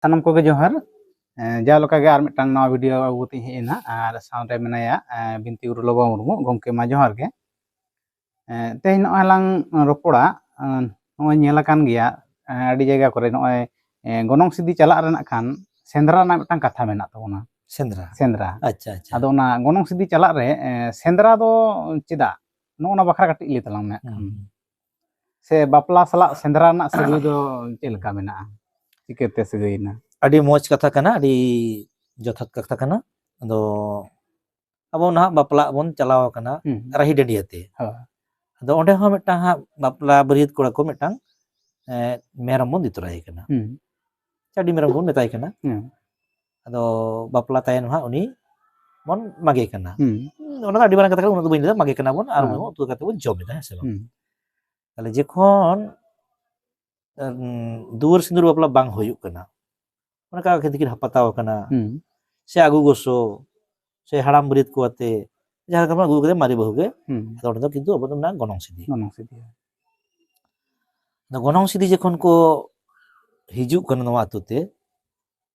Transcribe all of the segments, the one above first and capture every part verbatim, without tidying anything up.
ᱥᱟᱱᱟᱢ ᱠᱚᱜᱮ ᱡᱚᱦᱟᱨ᱾ ᱮᱸ, ᱡᱟᱣ ᱞᱮᱠᱟᱜᱮ ᱟᱨ ᱢᱤᱫᱴᱟᱝ ᱱᱟᱣᱟ ᱵᱷᱤᱰᱤᱭᱳ ᱟᱹᱜᱩ ᱠᱟᱛᱮᱧ ᱦᱮᱡ ᱮᱱᱟ, ᱟᱨ ᱥᱟᱶᱨᱮ ᱢᱮᱱᱟᱭᱟ, ᱮᱸ, ᱵᱤᱱᱛᱤ ᱜᱩᱨᱩ ᱞᱚᱵᱚ ᱢᱩᱨᱢᱩ᱾ ᱜᱚᱢᱠᱮ, ᱢᱟ ᱡᱚᱦᱟᱨ ᱜᱮ᱾ ᱮᱸ, ᱛᱮᱦᱮᱧ ᱱᱚᱜᱼᱚᱭ ᱞᱟᱝ ᱨᱚᱯᱚᱲᱟ, ᱮᱸ, ᱱᱚᱜᱼᱚᱭ ᱧᱮᱞ ᱟᱠᱟᱱ ᱜᱮᱭᱟ, ᱮᱸ, ᱟᱹᱰᱤ ᱡᱟᱭᱜᱟ ᱠᱚᱨᱮ ᱱᱚᱜᱼᱚᱭ, ᱮᱸ, ᱜᱚᱱᱚᱝ ᱥᱤᱫᱤ ᱪᱟᱞᱟᱜ ᱨᱮᱱᱟᱜ ᱠᱷᱟᱱ ᱥᱮᱸᱫᱽᱨᱟ ᱨᱮᱱᱟᱜ ᱢᱤᱫᱴᱟᱝ ᱠᱟᱛᱷᱟ ᱢᱮᱱᱟᱜ ᱛᱟᱵᱚᱱᱟ᱾ ᱥᱮᱸᱫᱽᱨᱟ᱾ ᱥᱮᱸᱫᱽᱨᱟ᱾ ᱟᱪᱪᱷᱟ, ᱟᱪᱪᱷᱟ᱾ ᱟᱫᱚ ᱚᱱᱟ ᱜᱚᱱᱚᱝ ᱥᱤᱫᱤ ᱪᱟᱞᱟᱜ ᱨᱮ, ᱮᱸ, ᱥᱮᱸᱫᱽᱨᱟ ᱫᱚ ᱪᱮᱫᱟᱜ? ᱱᱚᱜᱼᱚ ᱱᱟ ᱵᱟᱠᱷᱨᱟ ᱠᱟᱹᱴᱤᱡ ᱞᱟᱹᱭ ᱛᱟᱞᱟᱝ ᱢᱮ ᱦᱟᱸᱜ ᱠᱷᱟᱱ᱾ ᱦᱩᱸ᱾ ᱥᱮ ᱵᱟᱯᱞᱟ ᱥᱟᱞᱟᱜ ᱥᱮᱸᱫᱽᱨᱟ ᱨᱮᱱᱟᱜ ᱥᱟᱹᱜᱟᱹᱭ ᱫᱚ ᱪᱮᱫ ᱞᱮᱠᱟ ᱢᱮᱱᱟᱜᱼᱟ? ᱪᱤᱠᱟᱹᱛᱮ ᱥᱟᱹᱜᱟᱹᱭ ᱮᱱᱟ? ᱟᱹᱰᱤ ᱢᱚᱡᱽ ᱠᱟᱛᱷᱟ ᱠᱟᱱᱟ, ᱟᱹᱰᱤ ᱡᱚᱛᱷᱟᱛ ᱠᱟᱛᱷᱟ ᱠᱟᱱᱟ᱾ ᱟᱫᱚ ᱟᱵᱚ ᱱᱟᱦᱟᱜ ᱵᱟᱯᱞᱟ ᱵᱚᱱ ᱪᱟᱞᱟᱣ ᱟᱠᱟᱱᱟ ᱦᱩᱸ᱾ ᱨᱟᱦᱤ ᱰᱟᱹᱰᱤᱭᱟᱹ ᱛᱮ᱾ ᱦᱳᱭ᱾ ᱟᱫᱚ ᱚᱸᱰᱮ ᱦᱚᱸ ᱢᱤᱫᱴᱟᱝ ᱦᱟᱸᱜ ᱵᱟᱯᱞᱟ ᱵᱟᱹᱨᱭᱟᱹᱛ ᱠᱚᱲᱟ ᱠᱚ ᱢᱤᱫᱴᱟᱝ, ᱮᱸ, ᱢᱮᱨᱚᱢ ᱵᱚᱱ ᱤᱫᱤ ᱛᱚᱨᱟᱭᱮ ᱠᱟᱱᱟ᱾ ᱦᱩᱸ᱾ ᱪᱟᱹᱰᱤ ᱢᱮᱨᱚᱢ ᱵᱚᱱ ᱢᱮᱛᱟᱭ ᱠᱟᱱᱟ᱾ ᱦᱩᱸ᱾ ᱟᱫᱚ ᱵᱟᱯᱞᱟ ᱛᱟᱭᱚᱢ ᱦᱟᱸᱜ ᱩᱱᱤ ᱵᱚᱱ ᱢᱟᱜᱮ ᱠᱟᱱᱟ᱾ ᱦᱩᱸ᱾ ᱚᱱᱟ ᱫᱚ ᱟᱹᱰᱤ ᱢᱟᱨᱟᱝ ᱠᱟᱛᱷᱟ ᱠᱟᱱᱟ, ᱩᱱᱟᱹᱜ ᱫᱚ ᱵᱟᱹᱧ ᱞᱟᱹᱭᱫᱟ, ᱢᱟᱜᱮ ᱠᱟᱱᱟ ᱵᱚᱱ ᱟᱨ ᱦᱮᱸ᱾ ᱩᱱᱤ ᱦᱚᱸ ᱩᱛᱩ ᱠᱟᱛᱮ ᱵᱚᱱ ᱡᱚᱢ ᱮᱫᱟ, ᱦᱮᱸ ᱥᱮ ᱵᱟᱝ? ᱦᱩᱸ᱾ ᱛᱟᱦᱞᱮ ᱡᱚᱠᱷᱚᱱ, ᱩᱸ, ᱫᱩᱣᱟᱹᱨ ᱥᱤᱸᱫᱩᱨ ᱵᱟᱯᱞᱟ ᱵᱟᱝ ᱦᱩᱭᱩᱜ ᱠᱟᱱᱟ, ᱚᱱᱠᱟ ᱠᱟᱛᱮ ᱠᱤᱱ ᱦᱟᱯᱟᱛᱟᱣ ᱟᱠᱟᱱᱟ, ᱦᱩᱸ᱾ ᱥᱮ ᱟᱹᱜᱩ ᱜᱚᱥᱚ, ᱥᱮ ᱦᱟᱲᱟᱢ ᱵᱟᱹᱨᱭᱟᱹᱛ ᱠᱚ ᱟᱛᱮ, ᱡᱟᱦᱟᱸ ᱞᱮᱠᱟ ᱵᱚᱱ ᱟᱹᱜᱩ ᱠᱟᱫᱮᱭᱟ ᱢᱟᱨᱮ ᱵᱟᱹᱦᱩ ᱜᱮ, ᱦᱩᱸ᱾ ᱟᱫᱚ ᱚᱸᱰᱮ ᱫᱚ ᱠᱤᱱᱛᱩ ᱟᱵᱚ ᱫᱚ ᱢᱮᱱᱟᱜᱼᱟ ᱜᱚᱱᱚᱝ ᱥᱤᱫᱤ᱾ ᱜᱚᱱᱚᱝ ᱥᱤᱫᱤ᱾ ᱟᱫᱚ ᱜᱚᱱᱚᱝ ᱥᱤᱫᱤ ᱡᱚᱠᱷᱚᱱ ᱠᱚ ᱦᱤᱡᱩᱜ ᱠᱟᱱᱟ ᱱᱚᱣᱟ ᱟᱛᱳ ᱛᱮ,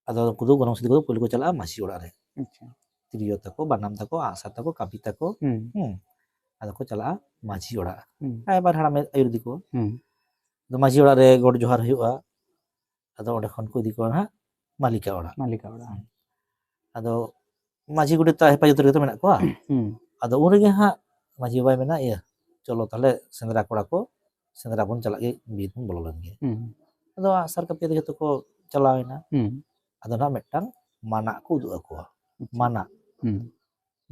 ᱟᱫᱚ ᱩᱱᱠᱩ ᱫᱚ ᱜᱚᱱᱚᱝ ᱥᱤᱫᱤ ᱠᱚᱫᱚ ᱯᱳᱭᱞᱳ ᱠᱚ ᱪᱟᱞᱟᱜᱼᱟ ᱢᱟᱹᱡᱷᱤ ᱚᱲᱟᱜ ᱨᱮ᱾ ᱟᱪᱪᱷᱟ᱾ ᱛᱤᱨᱭᱳ ᱛᱟᱠᱚ, ᱵᱟᱱᱟᱢ ᱛᱟᱠᱚ, ᱟᱜᱼᱥᱟᱨ ᱛᱟᱠᱚ, ᱠᱟᱹᱯᱤ ᱛᱟᱠᱚ, ᱦᱩᱸ᱾ ᱦᱩᱸ᱾ ᱟᱫᱚ ᱠᱚ ᱪᱟᱞᱟᱜᱼᱟ ᱢᱟᱹᱡᱷᱤ ᱚᱲᱟᱜ᱾ ᱦᱩᱸ᱾ ᱨᱟᱭᱵᱟᱨ ᱦᱟᱲᱟᱢᱮ ᱟᱹᱭᱩᱨ ᱤᱫᱤ ᱠᱚᱣᱟ᱾ ᱦᱩᱸ᱾ ᱟᱫᱚ ᱢᱟᱹᱡᱷᱤ ᱚᱲᱟᱜ ᱨᱮ ᱜᱚᱰ ᱡᱚᱦᱟᱨ ᱦᱩᱭᱩᱜᱼᱟ᱾ ᱟᱫᱚ ᱚᱸᱰᱮ ᱠᱷᱚᱱ ᱠᱚ ᱤᱫᱤ ᱠᱚᱣᱟ ᱱᱟᱦᱟᱜ ᱢᱟᱹᱞᱤᱠᱟ ᱚᱲᱟᱜ᱾ ᱢᱟᱹᱞᱤᱠᱟ ᱚᱲᱟᱜ᱾ ᱦᱩᱸ᱾ ᱟᱫᱚ ᱢᱟᱹᱡᱷᱤ ᱜᱚᱰᱮᱛ ᱛᱚ ᱦᱮᱯᱟᱡᱚᱛ ᱨᱮᱜᱮ ᱛᱚ ᱢᱮᱱᱟᱜ ᱠᱚᱣᱟ᱾ ᱦᱩᱸ᱾ ᱟᱫᱚ ᱩᱱ ᱨᱮᱜᱮ ᱦᱟᱸᱜ ᱢᱟᱹᱡᱷᱤ ᱵᱟᱵᱟᱭ ᱢᱮᱱᱟ, "ᱤᱭᱟᱹ, ᱪᱚᱞᱚ ᱛᱟᱦᱞᱮ ᱥᱮᱸᱫᱽᱨᱟ ᱠᱚᱲᱟ ᱠᱚ, ᱥᱮᱸᱫᱽᱨᱟ ᱵᱚᱱ ᱪᱟᱞᱟᱜ ᱜᱮ, ᱵᱤᱨ ᱵᱚᱱ ᱵᱚᱞᱚ ᱞᱮᱱ ᱜᱮ᱾" ᱦᱩᱸ᱾ ᱟᱫᱚ ᱟᱜᱼᱥᱟᱨ ᱠᱟᱹᱯᱤ ᱟᱛᱮ ᱡᱚᱛᱚ ᱠᱚ ᱪᱟᱞᱟᱣ ᱮᱱᱟ᱾ ᱦᱩᱸ᱾ ᱟᱫᱚ ᱱᱟᱦᱟᱜ ᱢᱤᱫᱴᱟᱝ ᱢᱟᱱᱟᱜ ᱠᱚ ᱩᱫᱩᱜ ᱟᱠᱚᱣᱟ᱾ ᱟᱪᱪᱷᱟ᱾ ᱢᱟᱱᱟᱜ᱾ ᱦᱩᱸ᱾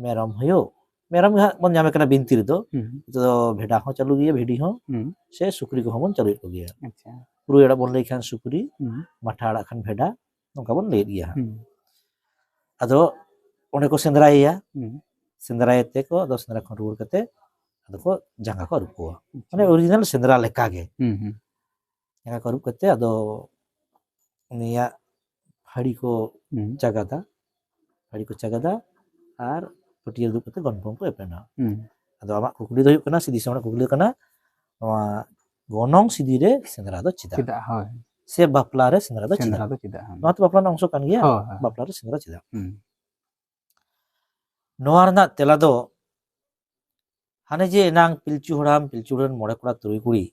ᱢᱮᱨᱚᱢ ᱦᱩᱭᱩᱜ, ᱢᱮᱨᱚᱢ ᱜᱮ ᱦᱟᱸᱜ ᱵᱚᱱ ᱧᱟᱢᱮ ᱠᱟᱱᱟ ᱵᱤᱱᱛᱤ ᱨᱮᱫᱚ᱾ ᱦᱩᱸ᱾ ᱱᱤᱛᱚᱜ ᱫᱚ ᱵᱷᱮᱰᱟ ᱦᱚᱸ ᱪᱟᱹᱞᱩ ᱜᱮᱭᱟ, ᱵᱷᱤᱰᱤ ᱦᱚᱸ, ᱦᱩᱸ᱾ ᱥᱮ ᱥᱩᱠᱨᱤ ᱠᱚᱦᱚᱸ ᱵᱚᱱ ᱪᱟᱹᱞᱩᱭᱮᱫ ᱠᱚᱜᱮᱭᱟ᱾ ᱟᱪᱪᱷᱟ᱾ ᱯᱩᱨᱟᱹᱭ ᱟᱲᱟᱜ ᱵᱚᱱ ᱞᱟᱹᱭ ᱠᱷᱟᱱ ᱥᱩᱠᱨᱤ, ᱦᱩᱸ᱾ ᱢᱟᱴᱷᱟ ᱟᱲᱟᱜ ᱠᱷᱟᱱ ᱵᱷᱮᱰᱟ, ᱱᱚᱝᱠᱟ ᱵᱚᱱ ᱞᱟᱹᱭᱮᱫ ᱜᱮᱭᱟ ᱦᱟᱸᱜ᱾ ᱦᱩᱸ᱾ ᱟᱫᱚ ᱚᱸᱰᱮ ᱠᱚ ᱥᱮᱸᱫᱽᱨᱟᱭᱮᱭᱟ᱾ ᱦᱩᱸ᱾ ᱥᱮᱸᱫᱽᱨᱟᱭᱮ ᱛᱮ ᱠᱚ, ᱟᱫᱚ ᱥᱮᱸᱫᱽᱨᱟ ᱠᱷᱚᱱ ᱨᱩᱣᱟᱹᱲ ᱠᱟᱛᱮ ᱟᱫᱚ ᱠᱚ ᱡᱟᱸᱜᱟ ᱠᱚ ᱟᱹᱨᱩᱵ ᱠᱚᱣᱟ᱾ ᱟᱪᱪᱷᱟ᱾ ᱢᱟᱱᱮ original ᱥᱮᱸᱫᱽᱨᱟ ᱞᱮᱠᱟ ᱜᱮ᱾ ᱦᱩᱸ, ᱦᱩᱸ᱾ ᱡᱟᱸᱜᱟ ᱠᱚ ᱟᱹᱨᱩᱵ ᱠᱟᱛᱮ ᱟᱫᱚ ᱩᱱᱤᱭᱟᱜ ᱯᱷᱟᱹᱲᱤ ᱠᱚ ᱦᱩᱸ᱾ ᱪᱟᱜᱟᱫᱟ, ᱯᱷᱟᱹᱲᱤ ᱠᱚ ᱪᱟᱜᱟᱫᱟ ᱟᱨ ᱯᱟᱹᱴᱭᱟᱹ ᱩᱫᱩᱜ ᱠᱟᱛᱮ ᱜᱚᱱᱯᱚᱝ ᱠᱚ ᱮᱯᱮᱢᱟ᱾ ᱦᱩᱸ᱾ ᱟᱫᱚ ᱟᱢᱟᱜ ᱠᱩᱠᱞᱤ ᱫᱚ ᱦᱩᱭᱩᱜ ᱠᱟᱱᱟ, ᱥᱤᱫᱤ ᱥᱟᱢᱟᱝ ᱠᱩᱠᱞᱤ ᱫᱚ ᱠᱟᱱᱟ, ᱱᱚᱣᱟ ᱜᱚᱱᱚᱝ ᱥᱤᱫᱤ ᱨᱮ ᱥᱮᱸᱫᱽᱨᱟ ᱫᱚ ᱪᱮᱫᱟᱜ? ᱪᱮᱫᱟᱜ, ᱦᱳᱭ᱾ ᱥᱮ ᱵᱟᱯᱞᱟ ᱨᱮ ᱥᱮᱸᱫᱽᱨᱟ ᱫᱚ ᱥᱮᱸᱫᱽᱨᱟ ᱪᱮᱫᱟᱜ? ᱫᱚ ᱪᱮᱫᱟᱜ? ᱦᱮᱸ᱾ ᱱᱚᱣᱟ ᱛᱚ ᱵᱟᱯᱞᱟ ᱨᱮᱱᱟᱜ ᱚᱝᱥᱚ ᱠᱟᱱ ᱜᱮᱭᱟ᱾ ᱦᱳᱭ, ᱦᱳᱭ᱾ ᱵᱟᱯᱞᱟ ᱨᱮ ᱥᱮᱸᱫᱽᱨᱟ ᱪᱮᱫᱟᱜ? ᱦᱩᱸ᱾ ᱱᱚᱣᱟ ᱨᱮᱱᱟᱜ ᱛᱮᱞᱟ ᱫᱚ ᱦᱟᱱᱮ ᱡᱮ ᱮᱱᱟᱝ ᱯᱤᱞᱪᱩ ᱦᱟᱲᱟᱢ, ᱯᱤᱞᱪᱩ ᱵᱩᱲᱦᱤ ᱨᱮᱱ ᱢᱚᱬᱮ ᱠᱚᱲᱟ ᱛᱩᱨᱩᱭ ᱠᱩᱲᱤ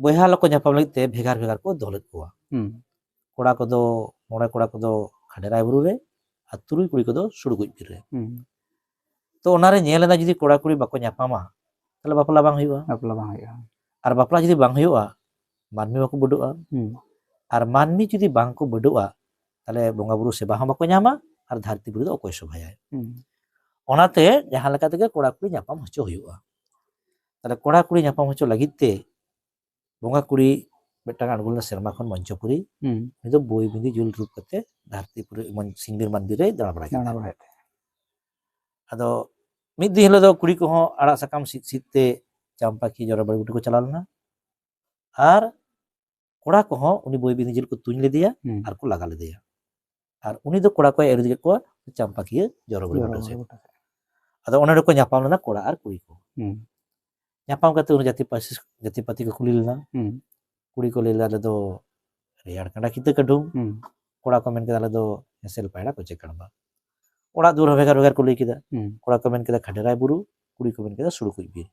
ᱵᱚᱭᱦᱟ ᱞᱮᱠᱚ ᱧᱟᱯᱟᱢ ᱞᱟᱹᱜᱤᱫ ᱛᱮ ᱵᱷᱮᱜᱟᱨ ᱵᱷᱮᱜᱟᱨ ᱠᱚ ᱫᱚᱞᱮᱫ ᱠᱚᱣᱟ᱾ ᱦᱩᱸ᱾ ᱠᱚᱲᱟ ᱠᱚᱫᱚ, ᱢᱚᱬᱮ ᱠᱚᱲᱟ ᱠᱚᱫᱚ ᱠᱷᱟᱸᱰᱮ ᱨᱟᱭ ᱵᱩᱨᱩ ᱨᱮ, ᱟᱨ ᱛᱩᱨᱩᱭ ᱠᱩᱲᱤ ᱠᱚᱫᱚ ᱥᱩᱲᱜᱩᱡ ᱵᱤᱨ ᱨᱮ᱾ ᱦᱩᱸ᱾ ᱛᱚ ᱚᱱᱟᱨᱮ ᱧᱮᱞ ᱮᱱᱟ, ᱡᱩᱫᱤ ᱠᱚᱲᱟ ᱠᱩᱲᱤ ᱵᱟᱠᱚ ᱧᱟᱯᱟᱢᱟ, ᱛᱟᱦᱞᱮ ᱵᱟᱯᱞᱟ ᱵᱟᱝ ᱦᱩᱭᱩᱜᱼᱟ᱾ ᱵᱟᱯᱞᱟ ᱵᱟᱝ ᱦᱩᱭᱩᱜᱼᱟ᱾ ᱟᱨ ᱵᱟᱯᱞᱟ ᱡᱩᱫᱤ ᱵᱟᱝ ᱦᱩᱭᱩᱜᱼᱟ, ᱢᱟᱹᱱᱢᱤ ᱢᱟᱠᱚ ᱵᱟᱹᱰᱚᱜᱼᱟ᱾ ᱦᱩᱸ᱾ ᱟᱨ ᱢᱟᱹᱱᱢᱤ ᱡᱩᱫᱤ ᱵᱟᱝ ᱠᱚ ᱵᱟᱹᱰᱚᱜᱼᱟ, ᱛᱟᱦᱞᱮ ᱵᱚᱸᱜᱟ ᱵᱩᱨᱩ ᱥᱮᱵᱟ ᱦᱚᱸ ᱵᱟᱠᱚ ᱧᱟᱢᱟ, ᱟᱨ ᱫᱷᱟᱹᱨᱛᱤ ᱯᱩᱨᱤ ᱫᱚ ᱚᱠᱚᱭ ᱥᱚᱵᱷᱟᱭᱟᱭ? ᱦᱩᱸ᱾ ᱚᱱᱟᱛᱮ ᱡᱟᱦᱟᱸ ᱞᱮᱠᱟ ᱛᱮᱜᱮ ᱠᱚᱲᱟ ᱠᱩᱲᱤ ᱧᱟᱯᱟᱢ ᱦᱚᱪᱚ ᱦᱩᱭᱩᱜᱼᱟ᱾ ᱛᱟᱦᱞᱮ ᱠᱚᱲᱟ ᱠᱩᱲᱤ ᱧᱟᱯᱟᱢ ᱦᱚᱪᱚ ᱞᱟᱹᱜᱤᱫ ᱛᱮ ᱵᱚᱸᱜᱟ ᱠᱩᱲᱤ ᱢᱤᱫᱴᱟᱝ ᱟᱬᱜᱚ ᱞᱮᱱᱟ ᱥᱮᱨᱢᱟ ᱠᱷᱚᱱ ᱢᱚᱧᱪᱚᱯᱩᱨᱤ᱾ ᱦᱩᱸ᱾ ᱩᱱᱤ ᱫᱚ ᱵᱳᱭ ᱵᱤᱸᱫᱤ ᱡᱩᱞ ᱨᱩᱯ ᱠᱟᱛᱮ ᱫᱷᱟᱹᱨᱛᱤ ᱯᱩᱨᱤ, ᱢᱚᱧ-, ᱥᱤᱧᱵᱤᱨ ᱢᱟᱱᱵᱤᱨ ᱨᱮᱭ ᱫᱟᱬᱟ ᱵᱟᱲᱟᱭ ᱠᱟᱱ ᱫᱟᱬᱟ ᱛᱟᱦᱮᱸᱫ᱾ ᱵᱟᱲᱟᱭᱮᱫ ᱛᱟᱦᱮᱸᱫ᱾ ᱟᱫᱚ ᱢᱤᱫ ᱫᱤᱱ ᱦᱤᱞᱳᱜ ᱫᱚ ᱠᱩᱲᱤ ᱠᱚᱦᱚᱸ ᱟᱲᱟᱜ ᱥᱟᱠᱟᱢ ᱥᱤᱫ ᱥᱤᱫ ᱛᱮ ᱪᱟᱢᱯᱟᱠᱤ ᱡᱚᱨᱟ ᱵᱟᱲᱮ ᱵᱩᱴᱟᱹ ᱠᱚ ᱪᱟᱞᱟᱣ ᱞᱮᱱᱟ, ᱟᱨ ᱠᱚᱲᱟ ᱠᱚᱦᱚᱸ ᱩᱱᱤ ᱵᱳᱭ ᱵᱤᱸᱫᱤ ᱡᱩᱞ ᱠᱚ ᱛᱩᱧ ᱞᱮᱫᱮᱭᱟ ᱦᱩᱸ᱾ ᱟᱨ ᱠᱚ ᱞᱟᱜᱟ ᱞᱮᱫᱮᱭᱟ᱾ ᱟᱨ ᱩᱱᱤ ᱫᱚ ᱠᱚᱲᱟ ᱠᱚᱭ ᱟᱹᱨᱩ ᱤᱫᱤ ᱠᱮᱫ ᱠᱚᱣᱟ ᱪᱟᱢᱯᱟᱠᱤᱭᱟᱹ ᱡᱚᱨᱟ ᱵᱟᱲᱮ ᱡᱚᱨᱟ ᱵᱩᱴᱟᱹ ᱵᱟᱲᱮ ᱥᱮᱫ᱾ ᱵᱩᱴᱟᱹ ᱥᱮᱫ᱾ ᱟᱫᱚ ᱚᱸᱰᱮ ᱠᱚ ᱧᱟᱯᱟᱢ ᱞᱮᱱᱟ ᱠᱚᱲᱟ ᱟᱨ ᱠᱩᱲᱤ ᱠᱚ᱾ ᱦᱩᱸ᱾ ᱧᱟᱯᱟᱢ ᱠᱟᱛᱮ ᱩᱱᱤ ᱡᱟᱹᱛᱤ ᱯᱟᱹᱨᱥᱤ, ᱡᱟᱹᱛᱤ ᱯᱟᱹᱛᱤ ᱠᱚ ᱠᱩᱞᱤ ᱞᱮᱱᱟ᱾ ᱦᱩᱸ᱾ ᱠᱩᱲᱤ ᱠᱚ ᱞᱟᱹᱭ ᱞᱮᱫᱟ, "ᱟᱞᱮ ᱫᱚ ᱨᱮᱭᱟᱲ ᱠᱟᱸᱰᱟ ᱠᱤᱛᱟᱹ ᱠᱟᱹᱰᱷᱩᱢ᱾" ᱦᱩᱸ᱾ ᱠᱚᱲᱟ ᱠᱚ ᱢᱮᱱ ᱠᱮᱫᱟ, "ᱟᱞᱮ ᱫᱚ ᱦᱮᱸᱥᱮᱞ ᱯᱟᱭᱲᱟ ᱠᱚᱪᱮ ᱠᱟᱲᱵᱟ᱾" ᱚᱲᱟᱜ ᱫᱩᱣᱟᱹᱨ ᱦᱚᱸ ᱵᱷᱮᱜᱟᱨ ᱵᱷᱮᱜᱟᱨ ᱠᱚ ᱞᱟᱹᱭ ᱠᱮᱫᱟ᱾ ᱦᱩᱸ᱾ ᱠᱚᱲᱟ ᱠᱚ ᱢᱮᱱ ᱠᱮᱫᱟ ᱠᱷᱟᱸᱰᱮᱨᱟᱭ ᱵᱩᱨᱩ, ᱠᱩᱲᱤ ᱠᱚ ᱢᱮᱱ ᱠᱮᱫᱟ ᱥᱩᱲᱩᱠᱩᱡ ᱵᱤᱨ᱾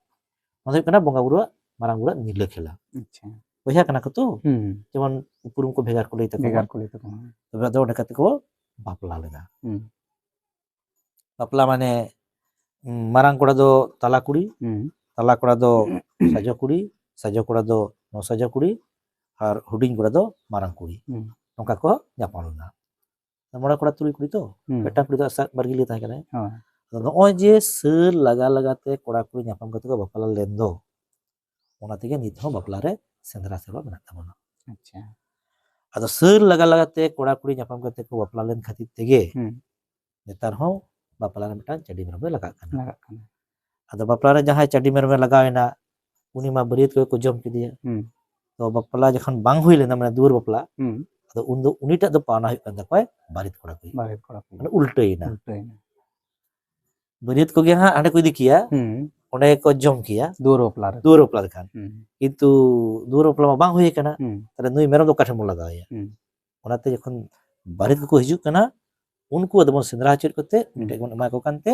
ᱚᱱᱟ ᱫᱚ ᱦᱩᱭᱩᱜ ᱠᱟᱱᱟ ᱵᱚᱸᱜᱟ ᱵᱩᱨᱩᱣᱟᱜ, ᱢᱟᱨᱟᱝ ᱵᱩᱨᱩᱣᱟᱜ ᱧᱤᱞᱟᱹ ᱠᱷᱮᱞᱟ᱾ ᱟᱪᱪᱷᱟ᱾ ᱵᱚᱭᱦᱟ ᱠᱟᱱᱟ ᱠᱚ ᱛᱚ, ᱦᱩᱸ᱾ ᱡᱮᱢᱚᱱ ᱩᱯᱨᱩᱢ ᱠᱚ ᱵᱷᱮᱜᱟᱨ ᱠᱚ ᱞᱟᱹᱭ ᱛᱟᱠᱚᱣᱟ᱾ ᱵᱷᱮᱜᱟᱨ ᱠᱚ ᱞᱟᱹᱭ ᱛᱟᱠᱚᱣᱟ᱾ ᱛᱚᱵᱮ ᱟᱫᱚ ᱚᱸᱰᱮ ᱠᱟᱛᱮ ᱠᱚ ᱵᱟᱯᱞᱟ ᱞᱮᱱᱟ᱾ ᱦᱩᱸ᱾ ᱵᱟᱯᱞᱟ ᱢᱟᱱᱮ, ᱩᱸ, ᱢᱟᱨᱟᱝ ᱠᱚᱲᱟ ᱫᱚ ᱛᱟᱞᱟ ᱠᱩᱲᱤ, ᱦᱩᱸ᱾ ᱛᱟᱞᱟ ᱠᱚᱲᱟ ᱫᱚ ᱥᱟᱡᱚ ᱠᱩᱲᱤ, ᱥᱟᱡᱚ ᱠᱚᱲᱟ ᱫᱚ ᱱᱚᱥᱟᱡᱚ ᱠᱩᱲᱤ, ᱟᱨ ᱦᱩᱰᱤᱧ ᱠᱚᱲᱟ ᱫᱚ ᱢᱟᱨᱟᱝ ᱠᱩᱲᱤ᱾ ᱦᱩᱸ᱾ ᱱᱚᱝᱠᱟ ᱠᱚ ᱧᱟᱯᱟᱢ ᱞᱮᱱᱟ᱾ ᱢᱚᱬᱮ ᱠᱚᱲᱟ ᱛᱩᱨᱩᱭ ᱠᱩᱲᱤ ᱛᱚ, ᱦᱩᱸ᱾ ᱢᱤᱫᱴᱟᱝ ᱠᱩᱲᱤ ᱫᱚ ᱟᱥᱟ ᱵᱟᱨᱜᱤᱞᱤ ᱛᱟᱦᱮᱸ ᱠᱟᱱᱟᱭ᱾ ᱦᱳᱭ᱾ ᱟᱫᱚ ᱱᱚᱜᱼᱚᱭ ᱡᱮ ᱥᱟᱹᱨ ᱞᱟᱜᱟ ᱞᱟᱜᱟ ᱛᱮ ᱠᱚᱲᱟ ᱠᱩᱲᱤ ᱧᱟᱯᱟᱢ ᱠᱟᱛᱮ ᱠᱚ ᱵᱟᱯᱞᱟ ᱞᱮᱱ ᱫᱚ, ᱚᱱᱟ ᱛᱮᱜᱮ ᱱᱤᱛ ᱦᱚᱸ ᱵᱟᱯᱞᱟ ᱨᱮ ᱥᱮᱸᱫᱽᱨᱟ ᱥᱮᱨᱣᱟ ᱢᱮᱱᱟᱜ ᱛᱟᱵᱚᱱᱟ᱾ ᱟᱪᱪᱷᱟ᱾ ᱟᱫᱚ ᱥᱟᱹᱨ ᱞᱟᱜᱟ ᱞᱟᱜᱟ ᱛᱮ ᱠᱚᱲᱟ ᱠᱩᱲᱤ ᱧᱟᱯᱟᱢ ᱠᱟᱛᱮ ᱠᱚ ᱵᱟᱯᱞᱟ ᱞᱮᱱ ᱠᱷᱟᱹᱛᱤᱨ ᱛᱮᱜᱮ ᱦᱩᱸ᱾ ᱱᱮᱛᱟᱨ ᱦᱚᱸ ᱵᱟᱯᱞᱟ ᱨᱮ ᱢᱤᱫᱴᱟᱝ ᱪᱟᱹᱰᱤ ᱢᱮᱨᱚᱢ ᱫᱚ ᱞᱟᱜᱟᱜ ᱠᱟᱱᱟ᱾ ᱞᱟᱜᱟᱜ ᱠᱟᱱᱟ᱾ ᱟᱫᱚ ᱵᱟᱯᱞᱟ ᱨᱮ ᱡᱟᱦᱟᱸᱭ ᱪᱟᱹᱰᱤ ᱢᱮᱨᱚᱢᱮ ᱞᱟᱜᱟᱣ ᱮᱱᱟ, ᱩᱱᱤ ᱢᱟ ᱵᱟᱹᱨᱭᱟᱹᱛ ᱠᱚᱜᱮ ᱠᱚ ᱡᱚᱢ ᱠᱮᱫᱮᱭᱟ᱾ ᱦᱩᱸ᱾ ᱛᱚ ᱵᱟᱯᱞᱟ ᱡᱚᱠᱷᱚᱱ ᱵᱟᱝ ᱦᱩᱭ ᱞᱮᱱᱟ, ᱢᱟᱱᱮ ᱫᱩᱣᱟᱹᱨ ᱵᱟᱯᱞᱟ, ᱦᱩᱸ᱾ ᱟᱫᱚ ᱩᱱᱫᱚ ᱩᱱᱤᱴᱟᱜ ᱫᱚ ᱯᱟᱣᱱᱟ ᱦᱩᱭᱩᱜ ᱠᱟᱱ ᱛᱟᱠᱚᱣᱟ ᱵᱟᱨᱮᱛ ᱠᱚᱲᱟ ᱠᱩᱲᱤ᱾ ᱵᱟᱨᱮᱛ ᱠᱚᱲᱟ ᱠᱩᱲᱤ᱾ ᱢᱟᱱᱮ ᱩᱞᱴᱟᱹᱭᱮᱱᱟ᱾ ᱩᱞᱴᱟᱹᱭᱮᱱᱟ᱾ ᱵᱟᱹᱨᱭᱟᱹᱛ ᱠᱚᱜᱮ ᱦᱟᱸᱜ ᱦᱟᱸᱰᱮ ᱠᱚ ᱤᱫᱤ ᱠᱮᱭᱟ᱾ ᱦᱩᱸ᱾ ᱚᱸᱰᱮ ᱠᱚ ᱡᱚᱢ ᱠᱮᱭᱟ᱾ ᱫᱩᱣᱟᱹᱨ ᱵᱟᱯᱞᱟ ᱨᱮ᱾ ᱫᱩᱣᱟᱹᱨ ᱵᱟᱯᱞᱟ ᱞᱮᱠᱷᱟᱱ᱾ ᱦᱩᱸ, ᱠᱤᱱᱛᱩ ᱫᱩᱣᱟᱹᱨ ᱵᱟᱯᱞᱟ ᱢᱟ ᱵᱟᱝ ᱦᱩᱭ ᱟᱠᱟᱱᱟ᱾ ᱦᱩᱸ, ᱛᱟᱦᱞᱮ ᱱᱩᱭ ᱢᱮᱨᱚᱢ ᱫᱚ ᱚᱠᱟ ᱴᱷᱮᱱ ᱵᱚᱱ ᱞᱟᱜᱟᱣᱮᱭᱟ? ᱦᱩᱸ, ᱚᱱᱟᱛᱮ ᱡᱚᱠᱷᱚᱱ ᱵᱟᱨᱮᱛ ᱠᱚᱠᱚ ᱦᱤᱡᱩᱜ ᱠᱟᱱᱟ, ᱩᱱᱠᱩ ᱟᱫᱚ ᱵᱚᱱ ᱥᱮᱸᱫᱽᱨᱟ ᱦᱚᱪᱚᱭᱮᱫ ᱠᱚᱛᱮ ᱦᱩᱸ, ᱢᱤᱫᱴᱮᱡ ᱵᱚᱱ ᱮᱢᱟ ᱠᱚ ᱠᱟᱱᱛᱮ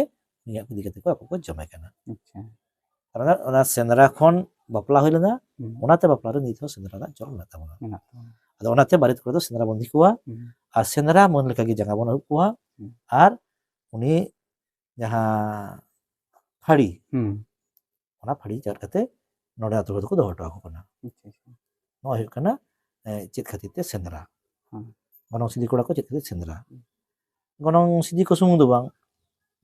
ᱩᱱᱤᱭᱟᱜ ᱤᱫᱤ ᱠᱟᱛᱮ ᱠᱚ ᱟᱠᱚ ᱠᱚ ᱡᱚᱢᱮ ᱠᱟᱱᱟ᱾ ᱟᱪᱪᱷᱟ᱾ ᱚᱱᱟ, ᱚᱱᱟ ᱥᱮᱸᱫᱽᱨᱟ ᱠᱷᱚᱱ ᱵᱟᱯᱞᱟ ᱦᱩᱭ ᱞᱮᱱᱟ, ᱦᱩᱸ, ᱚᱱᱟᱛᱮ ᱵᱟᱯᱞᱟ ᱨᱮ ᱱᱤᱛ ᱦᱚᱸ ᱥᱮᱸᱫᱽᱨᱟ ᱨᱮᱱᱟᱜ ᱪᱚᱞ ᱢᱮᱱᱟᱜ ᱛᱟᱵᱚᱱᱟ᱾ ᱢᱮᱱᱟᱜ ᱛᱟᱵᱚᱱᱟ᱾ ᱟᱫᱚ ᱚᱱᱟᱛᱮ ᱵᱟᱨᱮᱛ ᱠᱚᱲᱟ ᱫᱚ ᱥᱮᱸᱫᱽᱨᱟ ᱵᱚᱱ ᱤᱫᱤ ᱠᱚᱣᱟ, ᱦᱩᱸ, ᱟᱨ ᱥᱮᱸᱫᱽᱨᱟ ᱢᱟᱹᱱ ᱞᱮᱠᱟᱜᱮ ᱡᱟᱸᱜᱟ ᱵᱚᱱ ᱟᱹᱨᱩᱵ ᱠᱚᱣᱟ, ᱦᱩᱸ, ᱟᱨ ᱩᱱᱤ ᱡᱟᱦᱟᱸ ᱯᱷᱟᱹᱲᱤ, ᱦᱩᱸ, ᱚᱱᱟ ᱯᱷᱟᱹᱲᱤ ᱪᱟᱨ ᱠᱟᱛᱮ ᱱᱚᱰᱮ ᱟᱹᱛᱩ ᱦᱚᱲ ᱫᱚᱠᱚ ᱫᱚᱦᱚ ᱦᱚᱴᱚ ᱟᱠᱚ ᱠᱟᱱᱟ᱾ ᱟᱪᱪᱷᱟ, ᱟᱪᱪᱷᱟ᱾ ᱱᱚᱣᱟ ᱦᱩᱭᱩᱜ ᱠᱟᱱᱟ, ᱮ, ᱪᱮᱫ ᱠᱷᱟᱹᱛᱤᱨ ᱛᱮ ᱥᱮᱸᱫᱽᱨᱟ᱾ ᱦᱮᱸ᱾ ᱜᱚᱱᱚᱝ ᱥᱤᱫᱤ ᱠᱚᱲᱟ ᱠᱚ ᱪᱮᱫ ᱠᱷᱟᱹᱛᱤᱨ ᱥᱮᱸᱫᱽᱨᱟ᱾ ᱦᱩᱸ᱾ ᱜᱚᱱᱚᱝ ᱥᱤᱫᱤ ᱠᱚ ᱥᱩᱢᱩᱝ ᱫᱚ ᱵᱟᱝ,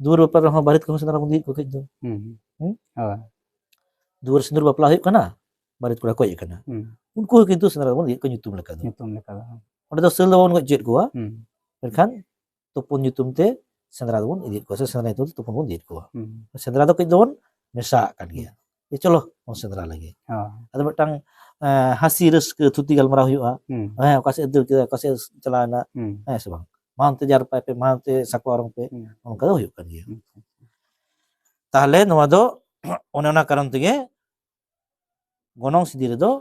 ᱫᱩᱣᱟᱹᱨ ᱵᱟᱯᱞᱟ ᱨᱮᱦᱚᱸ ᱵᱟᱨᱮᱛ ᱠᱚᱦᱚᱸ ᱥᱮᱸᱫᱽᱨᱟ ᱵᱚᱱ ᱤᱫᱤᱭᱮᱫ ᱠᱚᱣᱟ ᱠᱟᱹᱡ ᱫᱚ᱾ ᱦᱩᱸ, ᱦᱩᱸ᱾ ᱦᱩᱸ? ᱦᱳᱭ᱾ ᱫᱩᱣᱟᱹᱨ ᱥᱤᱸᱫᱩᱨ ᱵᱟᱯᱞᱟ ᱦᱩᱭᱩᱜ ᱠᱟᱱᱟ, ᱵᱟᱨᱮᱛ ᱠᱚᱲᱟ ᱠᱚ ᱦᱮᱡ ᱟᱠᱟᱱᱟ᱾ ᱦᱩᱸ᱾ ᱩᱱᱠᱩ ᱦᱚᱸ ᱠᱤᱱᱛᱩ ᱥᱮᱸᱫᱽᱨᱟ ᱫᱚᱵᱚᱱ ᱤᱫᱤᱭᱮᱫ ᱠᱚᱣᱟ ᱧᱩᱛᱩᱢ ᱞᱮᱠᱟ ᱫᱚ᱾ ᱧᱩᱛᱩᱢ ᱞᱮᱠᱟ ᱫᱚ᱾ ᱚᱸᱰᱮ ᱫᱚ ᱥᱟᱹᱞ ᱫᱚ ᱵᱟᱵᱚᱱ ᱜᱚᱡ ᱦᱚᱪᱚᱭᱮᱫ ᱠᱚᱣᱟ, ᱦᱩᱸ᱾ ᱢᱮᱱᱠᱷᱟᱱ ᱛᱩᱯᱩᱱ ᱧᱩᱛᱩᱢ ᱛᱮ ᱥᱮᱸᱫᱽᱨᱟ ᱫᱚᱵᱚᱱ ᱤᱫᱤᱭᱮᱫ ᱠᱚᱣᱟ, ᱥᱮ ᱥᱮᱸᱫᱽᱨᱟ ᱧᱩᱛᱩᱢ ᱛᱮ ᱛᱩᱯᱩᱱ ᱵᱚᱱ ᱤᱫᱤᱭᱮᱫ ᱠᱚᱣᱟ᱾ ᱦᱩᱸ᱾ ᱥᱮᱸᱫᱽᱨᱟ ᱫᱚ ᱠᱟᱹᱡ ᱫᱚᱵᱚᱱ ᱢᱮᱥᱟ ᱟᱜ ᱠᱟᱱ ᱜᱮᱭᱟ᱾ ᱡᱮ ᱪᱚᱞᱚ ᱵᱚᱱ ᱥᱮᱸᱫᱽᱨᱟ ᱞᱮᱜᱮ᱾ ᱦᱳᱭ᱾ ᱟᱫᱚ ᱢᱤᱫᱴᱟᱝ, ᱮᱸ, ᱦᱟᱹᱥᱤ ᱨᱟᱹᱥᱠᱟᱹ ᱛᱷᱩᱛᱤ ᱜᱟᱞᱢᱟᱨᱟᱣ ᱦᱩᱭᱩᱜᱼᱟ᱾ ᱦᱩᱸ᱾ ᱦᱮᱸ, ᱚᱠᱟ ᱥᱮᱫ ᱮ ᱫᱟᱹᱲ ᱠᱮᱫᱟ, ᱚᱠᱟ ᱥᱮᱫ ᱮ ᱪᱟᱞᱟᱣ ᱮᱱᱟ, ᱦᱩᱸ᱾ ᱦᱮᱸ ᱥᱮ ᱵᱟᱝ? ᱢᱟ ᱚᱱᱛᱮ ᱡᱟᱨᱯᱟᱭ ᱯᱮ, ᱢᱟ ᱚᱱᱛᱮ ᱥᱟᱠᱣᱟ ᱚᱨᱚᱝ ᱯᱮ, ᱦᱩᱸ᱾ ᱚᱱᱠᱟ ᱫᱚ ᱦᱩᱭᱩᱜ ᱠᱟᱱ ᱜᱮᱭᱟ᱾ ᱦᱩᱸ᱾ ᱛᱟᱦᱞᱮ ᱱᱚᱣᱟ ᱫᱚ ᱚᱱᱮ ᱚᱱᱟ ᱠᱟᱨᱚᱱ ᱛᱮᱜᱮ ᱜᱚᱱᱚᱝ ᱥᱤᱫᱤ ᱨᱮᱫᱚ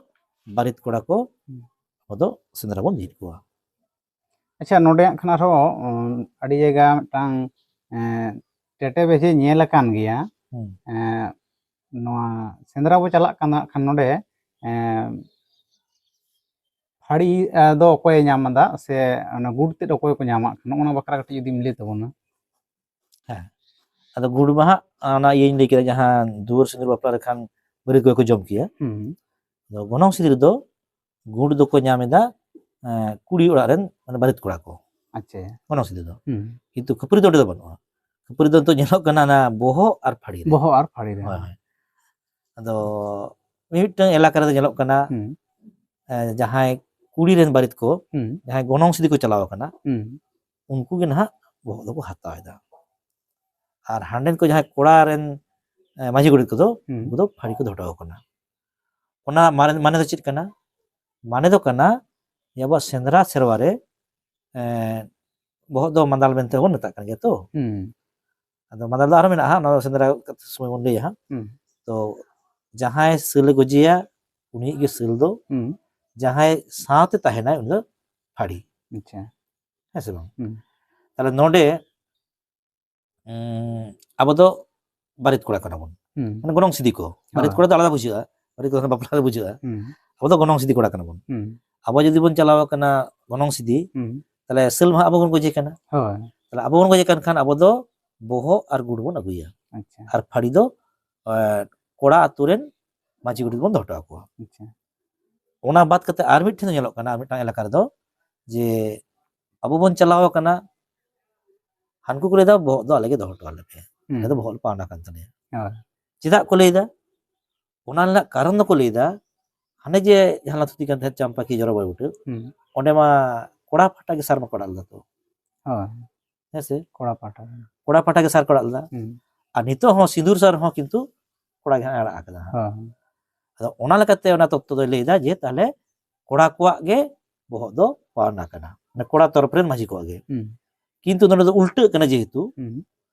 ᱵᱟᱨᱮᱛ ᱠᱚᱲᱟ ᱠᱚ ᱦᱩᱸ᱾ ᱟᱵᱚ ᱫᱚ ᱥᱮᱸᱫᱽᱨᱟ ᱵᱚᱱ ᱤᱫᱤᱭᱮᱫ ᱠᱚᱣᱟ᱾ ᱟᱪᱪᱷᱟ, ᱱᱚᱰᱮ ᱦᱟᱸᱜ ᱠᱷᱟᱱ ᱟᱨᱦᱚᱸ, ᱩᱸ, ᱟᱹᱰᱤ ᱡᱟᱭᱜᱟ ᱢᱤᱫᱴᱟᱝ, ᱮᱸ, ᱴᱮᱴᱮ ᱵᱮᱡᱷᱮ ᱧᱮᱞ ᱟᱠᱟᱱ ᱜᱮᱭᱟ᱾ ᱦᱩᱸ᱾ ᱮᱸ, ᱱᱚᱣᱟ ᱥᱮᱸᱫᱽᱨᱟ ᱵᱚ ᱪᱟᱞᱟᱜ ᱠᱟᱱᱟ ᱦᱟᱸᱜ ᱠᱷᱟᱱ ᱱᱚᱰᱮ, ᱮᱸ, ᱯᱷᱟᱹᱲᱤ, ᱮᱸ, ᱫᱚ ᱚᱠᱚᱭᱮ ᱧᱟᱢ ᱮᱫᱟ ᱥᱮ ᱚᱱᱟ ᱜᱩᱰ ᱛᱮᱫ ᱚᱠᱚᱭ ᱠᱚ ᱧᱟᱢᱟ? ᱱᱚᱜᱼᱚ ᱱᱚᱣᱟ ᱵᱟᱠᱷᱨᱟ ᱠᱟᱹᱴᱤᱡ ᱡᱩᱫᱤᱢ ᱞᱟᱹᱭ ᱛᱟᱵᱚᱱᱟ᱾ ᱦᱮᱸ᱾ ᱟᱫᱚ ᱜᱩᱲ ᱢᱟ ᱦᱟᱸᱜ ᱚᱱᱟ ᱤᱭᱟᱹᱧ ᱞᱟᱹᱭ ᱠᱮᱫᱟ, ᱡᱟᱦᱟᱸ ᱫᱩᱣᱟᱹᱨ ᱥᱤᱸᱫᱩᱨ ᱵᱟᱯᱞᱟ ᱨᱮᱠᱷᱟᱱ ᱵᱟᱹᱨᱭᱟᱹᱛ ᱠᱚᱜᱮ ᱠᱚ ᱡᱚᱢ ᱠᱮᱭᱟ᱾ ᱦᱩᱸ᱾ ᱟᱫᱚ ᱜᱚᱱᱚᱝ ᱥᱤᱫᱤ ᱨᱮᱫᱚ ᱜᱩᱲ ᱫᱚᱠᱚ ᱧᱟᱢ ᱮᱫᱟ, ᱮᱸ, ᱠᱩᱲᱤ ᱚᱲᱟᱜ ᱨᱮᱱ, ᱢᱟᱱᱮ, ᱵᱟᱹᱨᱭᱟᱹᱛ ᱠᱚᱲᱟ ᱠᱚ᱾ ᱟᱪᱪᱷᱟ᱾ ᱜᱚᱱᱚᱝ ᱥᱤᱫᱤ ᱫᱚ᱾ ᱦᱩᱸ᱾ ᱠᱤᱱᱛᱩ ᱠᱷᱟᱹᱯᱟᱹᱨᱤ ᱫᱚ ᱚᱸᱰᱮ ᱫᱚ ᱵᱟᱹᱱᱩᱜᱼᱟ᱾ ᱠᱷᱟᱹᱯᱟᱹᱨᱤ ᱫᱚ ᱱᱤᱛᱚᱜ ᱧᱮᱞᱚᱜ ᱠᱟᱱᱟ ᱚᱱᱟ ᱵᱚᱦᱚᱜ ᱟᱨ ᱯᱷᱟᱹᱲᱤ ᱨᱮ᱾ ᱵᱚᱦᱚᱜ ᱟᱨ ᱯᱷᱟᱹᱲᱤ ᱨᱮ᱾ ᱦᱳᱭ, ᱦᱳᱭ᱾ ᱟᱫᱚ ᱢᱤᱢᱤᱫᱴᱟᱝ ᱮᱞᱟᱠᱟ ᱨᱮᱫᱚ ᱧᱮᱞᱚᱜ ᱠᱟᱱᱟ, ᱦᱩᱸ᱾ ᱮᱸ, ᱡᱟᱦᱟᱸᱭ ᱠᱩᱲᱤ ᱨᱮᱱ ᱵᱟᱹᱨᱭᱟᱹᱛ ᱠᱚ, ᱦᱩᱸ᱾ ᱡᱟᱦᱟᱸᱭ ᱜᱚᱱᱚᱝ ᱥᱤᱫᱤ ᱠᱚ ᱪᱟᱞᱟᱣ ᱟᱠᱟᱱᱟ, ᱦᱩᱸ᱾ ᱩᱱᱠᱩ ᱜᱮ ᱱᱟᱦᱟᱜ ᱵᱚᱦᱚᱜ ᱫᱚᱠᱚ ᱦᱟᱛᱟᱣ ᱮᱫᱟ᱾ ᱟᱨ ᱦᱟᱸᱰᱮᱱ ᱠᱚ ᱡᱟᱦᱟᱸᱭ ᱠᱚᱲᱟ ᱨᱮᱱ, ᱮᱸ, ᱢᱟᱹᱡᱷᱤ ᱜᱚᱰᱮᱛ ᱠᱚᱫᱚ, ᱦᱩᱸ᱾ ᱩᱱᱠᱩ ᱫᱚ ᱯᱷᱟᱹᱲᱤ ᱠᱚ ᱫᱚᱦᱚ ᱦᱚᱴᱚ ᱟᱠᱚ ᱠᱟᱱᱟ᱾ ᱚᱱᱟ ᱢᱟᱱᱮ, ᱢᱟᱱᱮ ᱫᱚ ᱪᱮᱫ ᱠᱟᱱᱟ? ᱢᱟᱱᱮ ᱫᱚ ᱠᱟᱱᱟ ᱡᱮ ᱟᱵᱚᱣᱟᱜ ᱥᱮᱸᱫᱽᱨᱟ ᱥᱮᱨᱣᱟ ᱨᱮ, ᱮᱸ, ᱵᱚᱦᱚᱜ ᱫᱚ ᱢᱟᱸᱫᱟᱞ ᱢᱮᱱᱛᱮ ᱵᱚᱱ ᱢᱮᱛᱟᱜ ᱠᱟᱱ ᱜᱮᱭᱟ ᱛᱚ᱾ ᱦᱩᱸ᱾ ᱟᱫᱚ ᱢᱟᱫᱟᱞ ᱫᱚ ᱟᱨᱦᱚᱸ ᱢᱮᱱᱟᱜᱼᱟ, ᱚᱱᱟ ᱫᱚ ᱥᱮᱸᱫᱽᱨᱟ ᱠᱟᱛᱮ ᱥᱚᱢᱚᱭ ᱵᱚᱱ ᱞᱟᱹᱭᱟ ᱦᱟᱸᱜ᱾ ᱦᱩᱸ ᱛᱚ ᱡᱟᱦᱟᱸᱭ ᱥᱟᱹᱞᱮ ᱜᱚᱡᱮᱭᱟ, ᱩᱱᱤᱭᱤᱡ ᱜᱮ ᱥᱟᱹᱞ ᱫᱚ᱾ ᱦᱩᱸ ᱡᱟᱦᱟᱸᱭ ᱥᱟᱶᱛᱮ ᱛᱟᱦᱮᱱᱟᱭ, ᱩᱱᱤ ᱫᱚ ᱯᱷᱟᱹᱲᱤ᱾ ᱟᱪᱪᱷᱟ ᱦᱮᱸ ᱥᱮ ᱵᱟᱝ? ᱦᱩᱸ ᱛᱟᱦᱞᱮ ᱱᱚᱰᱮ ᱩᱸ, ᱟᱵᱚ ᱫᱚ ᱵᱟᱨᱮᱛ ᱠᱚᱲᱟ ᱠᱟᱱᱟ ᱵᱚᱱ, ᱦᱩᱸ ᱢᱟᱱᱮ ᱜᱚᱱᱚᱝ ᱥᱤᱫᱤ ᱠᱚ᱾ ᱵᱟᱨᱮᱛ ᱦᱳᱭ᱾ ᱠᱚᱲᱟ ᱫᱚ ᱟᱞᱟᱫᱟ ᱵᱩᱡᱷᱟᱹᱜᱼᱟ, ᱵᱟᱨᱮᱛ ᱠᱚᱲᱟ ᱵᱟᱯᱞᱟ ᱨᱮ ᱵᱩᱡᱷᱟᱹᱜᱼᱟ᱾ ᱦᱩᱸ ᱟᱵᱚ ᱫᱚ ᱜᱚᱱᱚᱝ ᱥᱤᱫᱤ ᱠᱚᱲᱟ ᱠᱟᱱᱟ ᱵᱚᱱ᱾ ᱦᱩᱸ ᱟᱵᱚ ᱡᱩᱫᱤ ᱵᱚᱱ ᱪᱟᱞᱟᱣ ᱟᱠᱟᱱᱟ ᱜᱚᱱᱚᱝ ᱥᱤᱫᱤ, ᱦᱩᱸ ᱛᱟᱦᱞᱮ ᱥᱟᱹᱞ ᱢᱟ ᱟᱵᱚ ᱵᱚᱱ ᱜᱚᱡᱮ ᱠᱟᱱᱟ᱾ ᱦᱳᱭ᱾ ᱛᱟᱦᱞᱮ ᱟᱵᱚ ᱵᱚᱱ ᱜᱚᱡᱮ ᱠᱟᱱ ᱠᱷᱟᱱ ᱟᱵᱚ ᱫᱚ ᱵᱚᱦᱚᱜ ᱟᱨ ᱜᱩᱲ ᱵᱚᱱ ᱟᱹᱜᱩᱭᱟ, ᱟᱪᱪᱷᱟ ᱟᱨ ᱯᱷᱟᱹᱲᱤ ᱫᱚ ᱮ, ᱠᱚᱲᱟ ᱟᱛᱳ ᱨᱮᱱ ᱢᱟᱹᱡᱷᱤ ᱜᱚᱰᱮᱛ ᱵᱚᱱ ᱫᱚᱦᱚ ᱦᱚᱴᱚ ᱟᱠᱚᱣᱟ᱾ ᱟᱪᱪᱷᱟ ᱚᱱᱟ ᱵᱟᱫ ᱠᱟᱛᱮ ᱟᱨ ᱢᱤᱫ ᱴᱷᱮᱱ ᱫᱚ ᱧᱮᱞᱚᱜ ᱠᱟᱱᱟ, ᱟᱨ ᱢᱤᱫᱴᱟᱝ ᱮᱞᱟᱠᱟ ᱨᱮᱫᱚ, ᱡᱮ ᱟᱵᱚ ᱵᱚᱱ ᱪᱟᱞᱟᱣ ᱟᱠᱟᱱᱟ, ᱦᱟᱱᱠᱩ ᱠᱚ ᱞᱟᱹᱭᱫᱟ ᱵᱚᱦᱚᱜ ᱫᱚ ᱟᱞᱮ ᱜᱮ ᱫᱚᱦᱚ ᱦᱚᱴᱚ ᱟᱞᱮ ᱯᱮ, ᱦᱩᱸ ᱟᱞᱮ ᱫᱚ ᱵᱚᱦᱚᱜ ᱞᱮ ᱯᱟᱣᱱᱟ ᱠᱟᱱ ᱛᱟᱞᱮᱭᱟ᱾ ᱦᱳᱭ᱾ ᱪᱮᱫᱟᱜ ᱠᱚ ᱞᱟᱹᱭᱫᱟ? ᱚᱱᱟ ᱨᱮᱱᱟᱜ ᱠᱟᱨᱚᱱ ᱫᱚᱠᱚ ᱞᱟᱹᱭᱫᱟ, ᱦᱟᱱᱮ ᱡᱮ ᱡᱟᱦᱟᱸ ᱞᱟᱝ ᱛᱷᱩᱛᱤ ᱠᱟᱱ ᱛᱟᱦᱮᱸᱫ ᱪᱟᱢᱯᱟᱠᱤ ᱡᱚᱨᱚ ᱵᱟᱹᱭ ᱵᱩᱴᱟᱹ, ᱦᱩᱸ ᱚᱸᱰᱮ ᱢᱟ ᱠᱚᱲᱟ ᱯᱟᱦᱴᱟ ᱜᱮ ᱥᱟᱨ ᱢᱟᱠᱚ ᱟᱲᱟᱜ ᱞᱮᱫᱟ ᱛᱚ᱾ ᱦᱳᱭ᱾ ᱦᱮᱸ ᱥᱮ? ᱠᱚᱲᱟ ᱯᱟᱦᱴᱟ ᱨᱮ᱾ ᱠᱚᱲᱟ ᱯᱟᱦᱴᱟ ᱜᱮ ᱥᱟᱨ ᱠᱚ ᱟᱲᱟᱜ ᱞᱮᱫᱟ᱾ ᱦᱩᱸ ᱟᱨ ᱱᱤᱛᱚᱜ ᱦᱚᱸ ᱥᱤᱸᱫᱩᱨ ᱥᱟᱨ ᱦᱚᱸ ᱠᱤᱱᱛᱩ ᱠᱚᱲᱟ ᱜᱮ ᱦᱟᱸᱜ ᱟᱲᱟᱜ ᱟᱠᱟᱫᱟ ᱦᱟᱸᱜ᱾ ᱦᱳᱭ᱾ ᱟᱫᱚ ᱚᱱᱟ ᱞᱮᱠᱟᱛᱮ ᱚᱱᱟ ᱛᱚᱛᱛᱚ ᱫᱚᱭ ᱞᱟᱹᱭᱫᱟ ᱡᱮ ᱛᱟᱦᱞᱮ ᱠᱚᱲᱟ ᱠᱚᱣᱟᱜ ᱜᱮ ᱵᱚᱦᱚᱜ ᱫᱚ ᱯᱟᱣᱱᱟ ᱠᱟᱱᱟ, ᱢᱟᱱᱮ ᱠᱚᱲᱟ ᱛᱚᱨᱚᱯ ᱨᱮᱱ ᱢᱟᱹᱡᱷᱤ ᱠᱚᱣᱟᱜ ᱜᱮ᱾ ᱦᱩᱸ ᱠᱤᱱᱛᱩ ᱱᱚᱰᱮ ᱫᱚ ᱩᱞᱴᱟᱹᱜ ᱠᱟᱱᱟ, ᱡᱮᱦᱮᱛᱩ ᱦᱩᱸ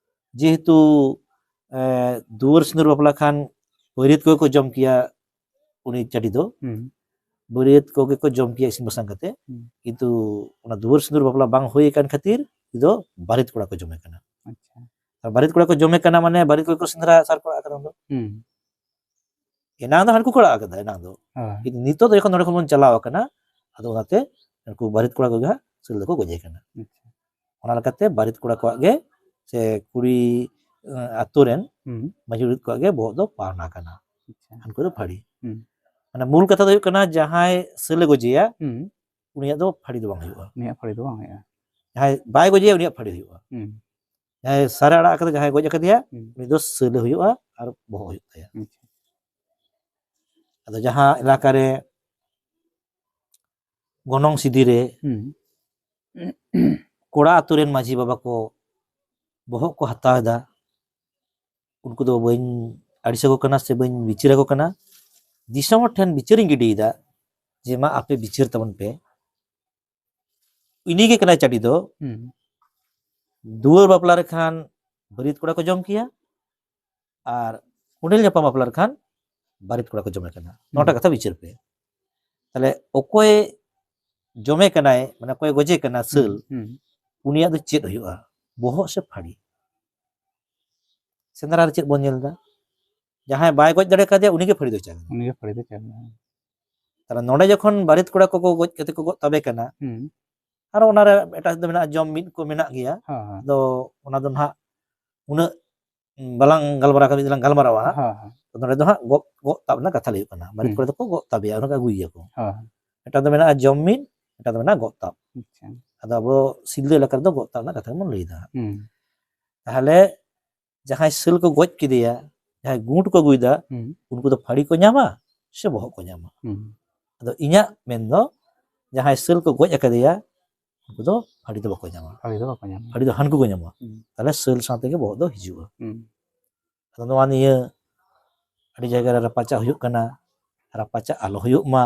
ᱡᱮᱦᱮᱛᱩ ᱮ, ᱫᱩᱣᱟᱹᱨ ᱥᱤᱸᱫᱩᱨ ᱵᱟᱯᱞᱟ ᱠᱷᱟᱱ ᱵᱟᱹᱨᱭᱟᱹᱛ ᱠᱚᱜᱮ ᱠᱚ ᱡᱚᱢ ᱠᱮᱭᱟ ᱩᱱᱤ ᱪᱟᱹᱰᱤ ᱫᱚ, ᱦᱩᱸ ᱵᱟᱹᱨᱭᱟᱹᱛ ᱠᱚᱜᱮ ᱠᱚ ᱡᱚᱢ ᱠᱮᱭᱟ ᱤᱥᱤᱱ ᱵᱟᱥᱟᱝ ᱠᱟᱛᱮ᱾ ᱦᱩᱸ᱾ ᱠᱤᱱᱛᱩ ᱚᱱᱟ ᱫᱩᱣᱟᱹᱨ ᱥᱤᱸᱫᱩᱨ ᱵᱟᱯᱞᱟ ᱵᱟᱝ ᱦᱩᱭ ᱟᱠᱟᱱ ᱠᱷᱟᱹᱛᱤᱨ ᱩᱱᱤ ᱫᱚ ᱵᱟᱨᱮᱛ ᱠᱚᱲᱟ ᱠᱚ ᱡᱚᱢᱮ ᱠᱟᱱᱟ᱾ ᱟᱪᱪᱷᱟ᱾ ᱟᱨ ᱵᱟᱨᱮᱛ ᱠᱚᱲᱟ ᱠᱚ ᱡᱚᱢᱮ ᱠᱟᱱᱟ ᱢᱟᱱᱮ ᱵᱟᱨᱮᱛ ᱠᱚᱲᱟ ᱠᱚ ᱥᱮᱸᱫᱽᱨᱟ ᱥᱟᱨ ᱠᱚ ᱟᱲᱟᱜ ᱠᱟᱱᱟ ᱩᱱ ᱫᱚ᱾ ᱦᱩᱸ ᱮᱱᱟᱝ ᱫᱚ ᱦᱟᱱᱠᱩ ᱠᱚ ᱟᱲᱟᱜ ᱟᱠᱟᱫᱟ, ᱮᱱᱟᱝ ᱫᱚ᱾ ᱦᱳᱭ᱾ ᱠᱤᱱᱛᱩ ᱱᱤᱛᱚᱜ ᱫᱚ ᱡᱚᱠᱷᱚᱱ ᱱᱚᱰᱮ ᱠᱷᱚᱱ ᱵᱚᱱ ᱪᱟᱞᱟᱣ ᱟᱠᱟᱱᱟ, ᱟᱫᱚ ᱚᱱᱟᱛᱮ ᱩᱱᱠᱩ ᱵᱟᱨᱮᱛ ᱠᱚᱲᱟ ᱠᱚᱜᱮ ᱦᱟᱸᱜ ᱥᱟᱹᱞ ᱫᱚᱠᱚ ᱜᱚᱡᱮ ᱠᱟᱱᱟ᱾ ᱟᱪᱪᱷᱟ᱾ ᱚᱱᱟ ᱞᱮᱠᱟᱛᱮ ᱵᱟᱨᱮᱛ ᱠᱚᱲᱟ ᱠᱚᱣᱟᱜ ᱜᱮ ᱥᱮ ᱠᱩᱲᱤ ᱮ, ᱟᱛᱳ ᱨᱮᱱ ᱦᱩᱸ ᱢᱟᱹᱡᱷᱤ ᱜᱚᱰᱮᱛ ᱠᱚᱣᱟᱜ ᱜᱮ ᱵᱚᱦᱚᱜ ᱫᱚ ᱯᱟᱣᱱᱟ ᱠᱟᱱᱟ, ᱟᱪᱪᱷᱟ᱾ ᱦᱟᱱᱠᱩ ᱫᱚ ᱯᱷᱟᱹᱲᱤ᱾ ᱦᱩᱸ ᱢᱟᱱᱮ ᱢᱩᱞ ᱠᱟᱛᱷᱟ ᱫᱚ ᱦᱩᱭᱩᱜ ᱠᱟᱱᱟ, ᱡᱟᱦᱟᱸᱭ ᱥᱟᱹᱞᱮ ᱜᱚᱡᱮᱭᱟ, ᱦᱩᱸ ᱩᱱᱤᱭᱟᱜ ᱫᱚ ᱯᱷᱟᱹᱲᱤ ᱫᱚ ᱵᱟᱝ ᱦᱩᱭᱩᱜᱼᱟ᱾ ᱩᱱᱤᱭᱟᱜ ᱯᱷᱟᱹᱲᱤ ᱫᱚ ᱵᱟᱝ ᱦᱩᱭᱩᱜᱼᱟ᱾ ᱡᱟᱦᱟᱸᱭ ᱵᱟᱭ ᱜᱚᱡᱮᱭᱟ, ᱩᱱᱤᱭᱟᱜ ᱯᱷᱟᱹᱲᱤ ᱦᱩᱭᱩᱜᱼᱟ᱾ ᱦᱩᱸ ᱡᱟᱦᱟᱸᱭ ᱥᱟᱨᱮ ᱟᱲᱟᱜ ᱠᱟᱛᱮ ᱡᱟᱦᱟᱸᱭ ᱜᱚᱡ ᱟᱠᱟᱫᱮᱭᱟ, ᱦᱩᱸ ᱩᱱᱤ ᱫᱚ ᱥᱟᱹᱞᱮ ᱦᱩᱭᱩᱜᱼᱟ ᱟᱨ ᱵᱚᱦᱚᱜ ᱦᱩᱭᱩᱜ ᱛᱟᱭᱟ᱾ ᱟᱪᱪᱷᱟ᱾ ᱟᱫᱚ ᱡᱟᱦᱟᱸ ᱮᱞᱟᱠᱟ ᱨᱮ ᱜᱚᱱᱚᱝ ᱥᱤᱫᱤ ᱨᱮ ᱦᱩᱸ ᱠᱚᱲᱟ ᱟᱛᱳ ᱨᱮᱱ ᱢᱟᱹᱡᱷᱤ ᱵᱟᱵᱟ ᱠᱚ ᱵᱚᱦᱚᱜ ᱠᱚ ᱦᱟᱛᱟᱣ ᱮᱫᱟ, ᱩᱱᱠᱩ ᱫᱚ ᱵᱟᱹᱧ ᱟᱹᱲᱤᱥ ᱟᱠᱚ ᱠᱟᱱᱟ ᱥᱮ ᱵᱟᱹᱧ ᱵᱤᱪᱟᱹᱨ ᱟᱠᱚ ᱠᱟᱱᱟ᱾ ᱫᱤᱥᱚᱢ ᱦᱚᱲ ᱴᱷᱮᱱ ᱵᱤᱪᱟᱹᱨᱤᱧ ᱜᱤᱰᱤᱭᱮᱫᱟ ᱡᱮ ᱢᱟ ᱟᱯᱮ ᱵᱤᱪᱟᱹᱨ ᱛᱟᱵᱚᱱ ᱯᱮ᱾ ᱩᱱᱤ ᱜᱮ ᱠᱟᱱᱟᱭ ᱪᱟᱹᱰᱤ ᱫᱚ᱾ ᱦᱩᱸ ᱫᱩᱣᱟᱹᱨ ᱵᱟᱯᱞᱟ ᱨᱮᱠᱷᱟᱱ ᱵᱟᱹᱨᱭᱟᱹᱛ ᱠᱚᱲᱟ ᱠᱚ ᱡᱚᱢ ᱠᱮᱭᱟ, ᱟᱨ ᱠᱚᱸᱰᱮᱞ ᱧᱟᱯᱟᱢ ᱵᱟᱯᱞᱟ ᱨᱮᱠᱷᱟᱱ ᱵᱟᱹᱨᱭᱟᱹᱛ ᱠᱚᱲᱟ ᱠᱚ ᱡᱚᱢᱮ ᱠᱟᱱᱟ᱾ ᱱᱚᱣᱟᱴᱟᱜ ᱠᱟᱛᱷᱟ ᱵᱤᱪᱟᱹᱨ ᱯᱮ᱾ ᱛᱟᱦᱞᱮ ᱚᱠᱚᱭ ᱡᱚᱢᱮ ᱠᱟᱱᱟᱭ, ᱢᱟᱱᱮ ᱚᱠᱚᱭ ᱜᱚᱡᱮ ᱠᱟᱱᱟ ᱥᱟᱹᱞ, ᱦᱩᱸ᱾ ᱩᱱᱤᱭᱟᱜ ᱫᱚ ᱪᱮᱫ ᱦᱩᱭᱩᱜᱼᱟ? ᱵᱚᱦᱚᱜ ᱥᱮ ᱯᱷᱟᱹᱲᱤ? ᱥᱮᱸᱫᱽᱨᱟ ᱨᱮ ᱪᱮᱫ ᱵᱚᱱ ᱧᱮᱞ ᱮᱫᱟ? ᱡᱟᱦᱟᱸᱭ ᱵᱟᱭ ᱜᱚᱡ ᱫᱟᱲᱮ ᱠᱟᱫᱮᱭᱟ, ᱩᱱᱤᱜᱮ ᱯᱷᱟᱹᱲᱤ ᱫᱚ ᱪᱟᱞᱟᱜᱼᱟ᱾ ᱩᱱᱤᱜᱮ ᱯᱷᱟᱹᱲᱤ ᱫᱚ ᱪᱟᱞᱟᱜᱼᱟ᱾ ᱛᱟᱦᱞᱮ ᱱᱚᱰᱮ ᱡᱚᱠᱷᱚᱱ ᱵᱟᱹᱨᱭᱟᱹᱛ ᱠᱚᱲᱟ ᱠᱚᱠᱚ ᱜᱚᱡ ᱠᱟᱛᱮ ᱠᱚ ᱜᱚᱜ ᱛᱟᱵᱮ ᱠᱟᱱᱟ, ᱦᱩᱸ᱾ ᱟᱨᱚ ᱚᱱᱟᱨᱮ ᱮᱴᱟᱜ ᱫᱚ ᱢᱮᱱᱟᱜᱼᱟ, ᱡᱚᱢ ᱢᱤᱫ ᱠᱚ ᱢᱮᱱᱟᱜ ᱜᱮᱭᱟ᱾ ᱦᱮᱸ, ᱦᱮᱸ᱾ ᱟᱫᱚ ᱚᱱᱟ ᱫᱚ ᱱᱟᱦᱟᱜ ᱩᱱᱟᱹᱜ ᱵᱟᱞᱟᱝ ᱜᱟᱞᱢᱟᱨᱟᱣ ᱠᱟᱛᱮ ᱞᱟᱝ ᱜᱟᱞᱢᱟᱨᱟᱣᱟ ᱦᱟᱸᱜ᱾ ᱦᱮᱸ, ᱦᱮᱸ᱾ ᱛᱚ ᱱᱚᱰᱮ ᱫᱚ ᱦᱟᱸᱜ ᱜᱚᱜ, ᱜᱚᱜ ᱛᱟᱵ ᱨᱮᱱᱟᱜ ᱠᱟᱛᱷᱟ ᱞᱟᱹᱭ ᱦᱩᱭᱩᱜ ᱠᱟᱱᱟ᱾ ᱵᱟᱹᱨᱭᱟᱹᱛ ᱦᱩᱸ᱾ ᱠᱚᱲᱟ ᱫᱚᱠᱚ ᱜᱚᱜ ᱛᱟᱵᱮᱭᱟ, ᱚᱱᱟ ᱠᱚ ᱟᱹᱜᱩᱭᱮᱭᱟ ᱠᱚ᱾ ᱦᱮᱸ, ᱦᱮᱸ᱾ ᱢᱤᱫᱴᱟᱝ ᱫᱚ ᱢᱮᱱᱟᱜᱼᱟ ᱡᱚᱢ ᱢᱤᱫ, ᱢᱤᱫᱴᱟᱝ ᱫᱚ ᱢᱮᱱᱟᱜᱼᱟ ᱜᱚᱜ ᱛᱟᱵ᱾ ᱟᱪᱪᱷᱟ᱾ ᱟᱫᱚ ᱟᱵᱚ ᱥᱤᱞᱫᱟᱹ ᱮᱞᱟᱠᱟ ᱨᱮᱫᱚ ᱜᱚᱜ ᱛᱟᱵ ᱨᱮᱱᱟᱜ ᱠᱟᱛᱷᱟ ᱜᱮᱵᱚᱱ ᱞᱟᱹᱭᱫᱟ ᱦᱟᱸᱜ᱾ ᱦᱩᱸ᱾ ᱛᱟᱦᱞᱮ ᱡᱟᱦᱟᱸᱭ ᱥᱟᱹᱞ ᱠᱚ ᱜᱚᱡ ᱠᱮᱫᱮᱭᱟ, ᱡᱟᱦᱟᱸᱭ ᱜᱩᱸᱴ ᱠᱚ ᱟᱹᱜᱩᱭᱮᱫᱟ, ᱦᱩᱸ᱾ ᱩᱱᱠᱩ ᱫᱚ ᱯᱷᱟᱹᱲᱤ ᱠᱚ ᱧᱟᱢᱟ ᱥᱮ ᱵᱚᱦᱚᱜ ᱠᱚ ᱧᱟᱢᱟ? ᱦᱩᱸ᱾ ᱟᱫᱚ ᱤᱧᱟᱹᱜ ᱢᱮᱱ ᱫᱚ, ᱡᱟᱦᱟᱸᱭ ᱥᱟᱹᱞ ᱠᱚ ᱜᱚᱡ ᱟᱠᱟᱫᱮᱭᱟ, ᱩᱱᱠᱩ ᱫᱚ ᱯᱷᱟᱹᱲᱤ ᱫᱚ ᱵᱟᱠᱚ ᱧᱟᱢᱟ᱾ ᱯᱷᱟᱹᱲᱤ ᱫᱚ ᱵᱟᱠᱚ ᱧᱟᱢᱟ᱾ ᱯᱷᱟᱹᱲᱤ ᱫᱚ ᱦᱟᱹᱱᱠᱩ ᱠᱚ ᱧᱟᱢᱟ᱾ ᱦᱩᱸ᱾ ᱛᱟᱦᱞᱮ ᱥᱟᱹᱞ ᱥᱟᱶ ᱛᱮᱜᱮ ᱵᱚᱦᱚᱜ ᱫᱚ ᱦᱤᱡᱩᱜᱼᱟ᱾ ᱦᱩᱸ᱾ ᱟᱫᱚ ᱱᱚᱣᱟ ᱱᱤᱭᱟᱹ ᱟᱹᱰᱤ ᱡᱟᱭᱜᱟ ᱨᱮ ᱨᱟᱯᱟᱪᱟᱜ ᱦᱩᱭᱩᱜ ᱠᱟᱱᱟ᱾ ᱨᱟᱯᱟᱪᱟᱜ ᱟᱞᱚ ᱦᱩᱭᱩᱜ ᱢᱟ,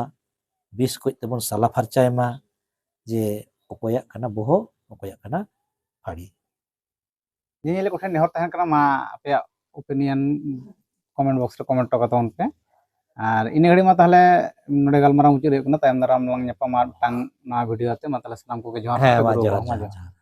ᱵᱮᱥ ᱠᱚᱡ ᱛᱮᱵᱚᱱ ᱥᱟᱞᱟ ᱯᱷᱟᱨᱪᱟᱭ ᱢᱟ, ᱡᱮ ᱚᱠᱚᱭᱟᱜ ᱠᱟᱱᱟ ᱵᱚᱦᱚᱜ, ᱚᱠᱚᱭᱟᱜ ᱠᱟᱱᱟ ᱯᱷᱟᱹᱲᱤ᱾ ᱧᱮᱧᱮᱞᱤᱭᱟᱹ ᱠᱚᱴᱷᱮᱱ ᱱᱮᱦᱚᱨ ᱛᱟᱦᱮᱱ ᱠᱟᱱᱟ, ᱢᱟ ᱟᱯᱮᱭᱟᱜ opinion comment box ᱨᱮ comment ᱦᱚᱴᱚ ᱠᱟᱛᱟᱵᱚᱱ ᱯᱮ᱾ ᱟᱨ ᱤᱱᱟᱹ ᱜᱷᱟᱹᱲᱤᱡ ᱢᱟ ᱛᱟᱦᱞᱮ ᱱᱚᱰᱮ ᱜᱟᱞᱢᱟᱨᱟᱣ ᱢᱩᱪᱟᱹᱫ ᱦᱩᱭᱩᱜ ᱠᱟᱱᱟ, ᱛᱟᱭᱚᱢ ᱫᱟᱨᱟᱢ ᱞᱟᱝ ᱧᱟᱯᱟᱢᱟ ᱢᱤᱫᱴᱟᱝ ᱱᱟᱣᱟ video ᱟᱛᱮ᱾ ᱢᱟ ᱛᱟᱦᱞᱮ ᱥᱟᱱᱟᱢ ᱠᱚᱜᱮ ᱡᱚᱦᱟᱨ ᱦᱮᱸ, ᱜᱚᱸᱥᱟᱭ ᱢᱟ ᱜᱩᱨᱩ ᱡᱚᱦᱟᱨ, ᱵᱟᱵᱟ, ᱢᱟ ᱡᱚᱦᱟᱨ, ᱡᱚᱦᱟᱨ᱾ ᱡᱚᱦᱟᱨ᱾